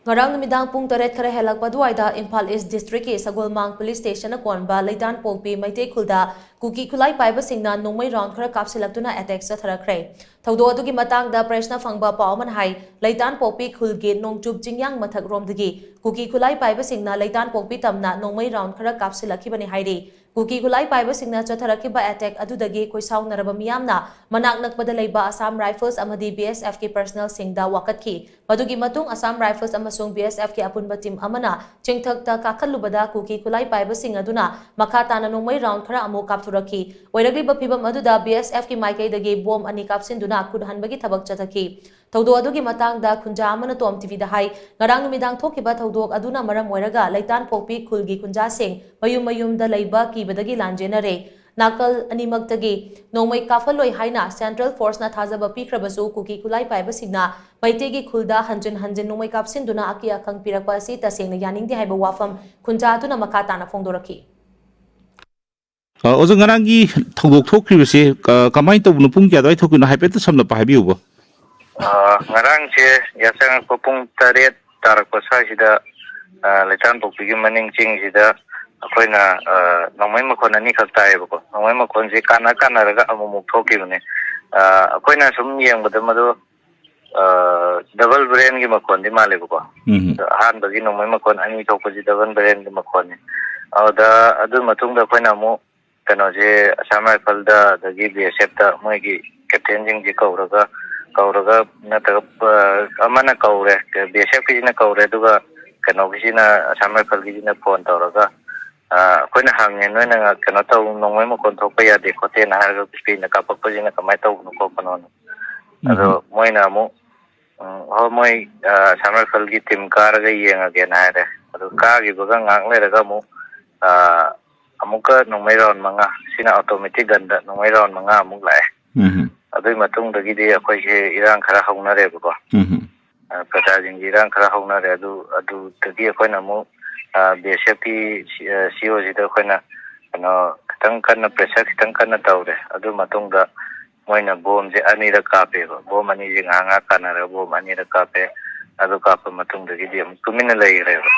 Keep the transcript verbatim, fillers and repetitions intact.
ꯉꯔꯥꯡ ꯅꯨꯃꯤꯗꯥꯡ ꯄꯨꯡ ꯇꯔꯦꯠ ꯈꯔ ꯍꯦꯜꯂꯛꯄ ꯑꯗꯨꯋꯥꯏꯗ ꯏꯝꯐꯥꯜ ꯏꯁ ꯗꯤꯁꯇ꯭ꯔꯤꯛꯀꯤ ꯁꯒꯣꯜꯃꯥꯡ ꯄꯨꯂꯤꯁ ꯁ꯭ꯇꯦꯁꯟꯅ ꯀꯣꯟꯕ ꯂꯩꯇꯥꯟꯄꯣꯛꯄꯤ ꯃꯩꯇꯩ ꯈꯨꯜꯗ ꯀꯨꯀꯤ ꯈꯨꯠꯂꯥꯏ ꯄꯥꯏꯕꯁꯤꯡꯅ ꯅꯣꯡꯃꯩ ꯔꯥꯎꯟ ꯈꯔ ꯀꯥꯞꯁꯤꯜꯂꯛꯇꯨꯅ ꯑꯦꯇꯦꯛ ꯆꯠꯊꯔꯛꯈ꯭ꯔꯦ꯫ ꯊꯧꯗꯣꯛ ꯑꯗꯨꯒꯤ ꯃꯇꯥꯡꯗ ꯄ꯭ꯔꯦꯁꯅ ꯐꯪꯕ ꯄꯥꯎ ꯑꯃꯅ ꯍꯥꯏ, ꯂꯩꯇꯥꯟꯄꯣꯛꯄꯤ ꯈꯨꯜꯒꯤ ꯅꯣꯡꯆꯨꯞ ꯆꯤꯡꯌꯥꯡ ꯃꯊꯛ ꯔꯣꯝꯗꯒꯤ ꯀꯨꯀꯤ ꯈꯨꯠꯂꯥꯏ ꯄꯥꯏꯕꯁꯤꯡꯅ ꯂꯩꯇꯥꯟꯄꯣꯛꯄꯤ ꯇꯝꯅ ꯅꯣꯡꯃꯩ ꯔꯥꯎꯟ ꯈꯔ ꯀꯥꯞꯁꯤꯜꯂꯛꯈꯤꯕꯅꯤ ꯍꯥꯏꯔꯤ꯫ ꯀꯨꯀꯤ ꯈꯨꯠꯂꯥꯏ ꯄꯥꯏꯕꯁꯤꯡꯅ ꯆꯠꯊꯔꯛꯈꯤꯕ ꯑꯦꯇꯦꯛ ꯑꯗꯨꯗꯒꯤ ꯈꯣꯏꯁꯥꯎꯅꯔꯕ ꯃꯤꯌꯥꯝꯅ ꯃꯅꯥꯛ ꯅꯛꯄꯗ ꯂꯩꯕ ꯑꯁꯥꯝ ꯔꯥꯏꯐꯜꯁ ꯑꯃꯗꯤ ꯕꯤ ꯑꯦꯁ ꯑꯦꯐꯀꯤ ꯄꯔꯁꯅꯦꯜꯁꯤꯡꯗ ꯋꯥꯀꯠꯈꯤ꯫ ꯃꯗꯨꯒꯤ ꯃꯇꯨꯡ ꯑꯁꯥꯝ ꯔꯥꯏꯐꯜꯁ ꯑꯃꯁꯨꯡ ꯕꯤ ꯑꯦꯁ ꯑꯦꯐꯀꯤ ꯑꯄꯨꯟꯕ ꯇꯤꯝ ꯑꯃꯅ ꯆꯤꯡꯊꯛꯇ ꯀꯥꯈꯠꯂꯨꯕꯗ ꯀꯨꯀꯤ ꯈꯨꯠꯂꯥꯏ ꯄꯥꯏꯕꯁꯤꯡ ꯑꯗꯨꯅ ꯃꯈꯥ ꯇꯥꯅ ꯅꯣꯡꯃꯩ ꯔꯥꯎꯟ ꯈꯔ ꯑꯃꯨꯛ ꯀꯥꯞꯊꯣꯔꯛꯈꯤ꯫ ꯑꯣꯏꯔꯛꯂꯤꯕ ꯐꯤꯕꯝ ꯑꯗꯨꯗ ꯕꯤ ꯑꯦꯁ ꯑꯦꯐꯀꯤ ꯃꯥꯏꯀꯩꯗꯒꯤ ꯕꯣꯝ ꯑꯅꯤ ꯀꯥꯞꯁꯤꯟꯗꯨꯅ ꯈꯨꯠ ꯍꯟꯕꯒꯤ ꯊꯕꯛ ꯆꯠꯊꯈꯤ꯫ ꯊꯧꯗꯣꯛ ꯑꯗꯨꯒꯤ ꯃꯇꯥꯡꯗ ꯈꯨꯟꯖꯥ ꯑꯃꯅ ꯇꯣꯝ ꯇꯤꯚꯤꯗ ꯍꯥꯏ, ꯉꯔꯥꯡ ꯅꯨꯃꯤꯗꯥꯡ ꯊꯣꯛꯈꯤꯕ ꯊꯧꯗꯣꯛ ꯑꯗꯨꯅ ꯃꯔꯝ ꯑꯣꯏꯔꯒ ꯂꯩꯇꯥꯟꯄꯣꯛꯄꯤ ꯈꯨꯜꯒꯤ ꯈꯨꯟꯖꯥꯁꯤꯡ ꯃꯌꯨꯝ ꯃꯌꯨꯝꯗ ꯂꯩꯕ ꯀꯤꯕꯗꯒꯤ ꯂꯥꯟꯖꯦꯟꯅꯔꯦ꯫ ꯅꯥꯀꯜ ꯑꯅꯤꯃꯛꯇꯒꯤ ꯅꯣꯡꯃꯩ ꯀꯥꯞꯍꯜꯂꯣꯏ ꯍꯥꯏꯅ ꯁꯦꯟꯇ꯭ꯔꯦꯜ ꯐꯣꯔꯁꯅ ꯊꯥꯖꯕ ꯄꯤꯈ꯭ꯔꯕꯁꯨ ꯀꯨꯀꯤ ꯈꯨꯠꯂꯥꯏ ꯄꯥꯏꯕꯁꯤꯡꯅ ꯃꯩꯇꯩꯒꯤ ꯈꯨꯜꯗ ꯍꯟꯖꯤꯟ ꯍꯟꯖꯤꯟ ꯅꯣꯡꯃꯩ ꯀꯥꯞꯁꯤꯟꯗꯨꯅ ꯑꯀꯤ ꯑꯈꯪ ꯄꯤꯔꯛꯄ ꯑꯁꯤ ꯇꯁꯦꯡꯅ ꯌꯥꯅꯤꯡꯗꯦ ꯍꯥꯏꯕ ꯋꯥꯐꯝ ꯈꯨꯟꯖꯥ ꯑꯗꯨꯅ ꯃꯈꯥ ꯇꯥꯅ ꯐꯣꯡꯗꯣꯔꯛꯈꯤ꯫ ꯑ, ꯑꯣꯖꯥ, ꯉꯔꯥꯡꯒꯤ ꯊꯧꯗꯣꯛ ꯊꯣꯛꯈ꯭ꯔꯤꯕꯁꯦ, ꯑ, ꯀꯃꯥꯏꯅ ꯇꯧꯕꯅꯣ? ꯄꯨꯡ ꯀꯌꯥ ꯑꯗꯨꯋꯥꯏ ꯊꯣꯛꯈꯤꯕꯅꯣ? ꯍꯥꯏꯐꯦꯠꯇ ꯁꯝꯂꯞꯄ ꯍꯥꯏꯕꯤꯌꯨꯕ꯫ ꯑ, ꯉꯔꯥꯡꯁꯦ ꯌꯥꯆꯪꯉꯛꯄ ꯄꯨꯡ ꯇꯔꯦꯠ ꯇꯥꯔꯛꯄ ꯁ꯭ꯋꯥꯏꯁꯤꯗ, ꯑ, ꯂꯩꯇꯥꯟꯄꯣꯛꯄꯤꯒꯤ ꯃꯅꯤꯡ ꯆꯤꯡꯁꯤꯗ ꯑꯩꯈꯣꯏꯅ, ꯑ, ꯅꯣꯡꯃꯩ ꯃꯈꯣꯟ ꯑꯅꯤꯈꯛ ꯇꯥꯏꯌꯦꯕꯀꯣ꯫ ꯅꯣꯡꯃꯩ ꯃꯈꯣꯟꯁꯦ ꯀꯥꯟꯅ ꯀꯥꯟꯅꯔꯒ ꯑꯃꯨꯛꯃꯨꯛ ꯊꯣꯛꯈꯤꯕꯅꯦ꯫ ꯑ, ꯑꯩꯈꯣꯏꯅ ꯁꯨꯝ ꯌꯦꯡꯕꯗ ꯃꯗꯨ, ꯑ, ꯗꯕꯜ ꯕꯦꯔꯦꯜꯒꯤ ꯃꯈꯣꯟꯗꯤ ꯃꯥꯜꯂꯦꯕꯀꯣ꯫ ꯎꯝ꯫ ꯑꯗꯣ ꯑꯍꯥꯟꯕꯒꯤ ꯅꯣꯡꯃꯩ ꯃꯈꯣꯟ ꯑꯅꯤ ꯊꯣꯛꯄꯁꯤ ꯗꯕꯜ ꯕꯦꯔꯦꯜꯒꯤ ꯃꯈꯣꯟꯅꯤ꯫ ꯑꯗꯨꯗ, ꯑꯗꯨ ꯃꯇꯨꯡꯗ ꯑꯩꯈꯣꯏꯅ ꯑꯃꯨꯛ ꯀꯩꯅꯣꯁꯦ, ꯑꯁꯥꯝ ꯔꯥꯏꯐꯜꯗ ꯑꯗꯒꯤ ꯕꯤ ꯑꯦꯁ ꯑꯦꯐꯇ ꯃꯣꯏꯒꯤ ꯀꯦꯞꯇꯦꯟꯁꯤꯡꯁꯦ ꯀꯧꯔꯒ, ꯀꯧꯔꯒ ꯅꯠꯇ꯭ꯔꯒ, ꯑ, ꯑꯃꯅ ꯀꯧꯔꯦ, ꯕꯤ ꯑꯦꯁ ꯑꯦꯐꯀꯤꯁꯤꯅ ꯀꯧꯔꯦ, ꯑꯗꯨꯒ ꯀꯩꯅꯣꯒꯤꯁꯤꯅ, ꯑꯁꯥꯝ ꯔꯥꯏꯐꯜꯒꯤꯁꯤꯅ ꯐꯣꯟ ꯇꯧꯔꯒ, ꯑ, ꯑꯩꯈꯣꯏꯅ ꯍꯪꯉꯦ, "ꯅꯣꯏꯅ ꯉ-, ꯀꯩꯅꯣ ꯇꯧ, ꯅꯣꯡꯃꯩ ꯃꯈꯣꯟ ꯊꯣꯛꯄ ꯌꯥꯗꯦ ꯈꯣꯠꯇꯦꯅ" ꯍꯥꯏꯔꯒ, "ꯏꯁꯄꯤꯠꯅ ꯀꯥꯞꯄꯛꯄꯁꯤꯅ ꯀꯃꯥꯏꯅ ꯇꯧꯕꯅꯣ ꯈꯣꯠꯄꯅꯣꯅ?" ꯑꯗꯣ ꯎꯝ꯫ ꯃꯣꯏꯅ ꯑꯃꯨꯛ, ꯎꯝ, ꯍꯣꯏ, ꯃꯣꯏ, ꯑ, ꯑꯁꯥꯝ ꯔꯥꯏꯐꯜꯒꯤ ꯇꯤꯝ ꯀꯥꯔꯒ ꯌꯦꯡꯉꯒꯦꯅ ꯍꯥꯏꯔꯦ꯫ ꯑꯗꯨ ꯀꯥꯈꯤꯕꯒ ꯉꯥꯏꯍꯥꯛ ꯂꯩꯔꯒ ꯑꯃꯨꯛ, ꯑ, ꯑꯃꯨꯛꯀ ꯅꯣꯡꯃꯩ ꯔꯥꯎꯟ ꯃꯉꯥ, ꯁꯤꯅ ꯑꯣꯇꯣꯃꯦꯇꯤꯛ ꯒꯟꯗ ꯅꯣꯡꯃꯩ ꯔꯥꯎꯟ ꯃꯉꯥ ꯑꯃꯨꯛ ꯂꯥꯛꯑꯦ꯫ ꯎꯝ꯫ ꯑꯗꯨꯒꯤ ꯃꯇꯨꯡꯗꯒꯤꯗꯤ ꯑꯩꯈꯣꯏꯁꯦ ꯏꯔꯥꯡ ꯈꯔ ꯍꯧꯅꯔꯦꯕꯀꯣ꯫ ꯎꯝ꯫ ꯑ, ꯄ꯭ꯔꯖꯥꯁꯤꯡꯒꯤ ꯏꯔꯥꯡ ꯈꯔ ꯍꯧꯅꯔꯦ꯫ ꯑꯗꯨ, ꯑꯗꯨꯗꯒꯤ ꯑꯩꯈꯣꯏꯅ ꯑꯃꯨꯛ, ꯑ, ꯕꯤ ꯑꯦꯁ ꯑꯦꯐꯀꯤ ꯁꯤ-, ꯑ, ꯁꯤ ꯑꯣ ꯁꯤꯗ ꯑꯩꯈꯣꯏꯅ ꯀꯩꯅꯣ ꯈꯤꯇꯪ ꯀꯟꯅ, ꯄ꯭ꯔꯦꯁꯔ ꯈꯤꯇꯪ ꯀꯟꯅ ꯇꯧꯔꯦ꯫ ꯑꯗꯨ ꯃꯇꯨꯡꯗ ꯃꯣꯏꯅ ꯕꯣꯝꯁꯦ ꯑꯅꯤꯔꯛ ꯀꯥꯞꯄꯦꯕ꯫ ꯕꯣꯝ ꯑꯅꯤꯁꯦ ꯉꯥꯏꯍꯥꯛ ꯉꯥꯏꯍꯥꯛ ꯀꯥꯟꯅꯔꯒ ꯕꯣꯝ ꯑꯅꯤꯔꯛ ꯀꯥꯞꯄꯦ꯫ ꯑꯗꯨ ꯀꯥꯞꯄ ꯃꯇꯨꯡꯗꯒꯤꯗꯤ ꯑꯃꯨꯛ ꯇꯨꯃꯤꯟꯅ ꯂꯩꯈ꯭ꯔꯦꯕ꯫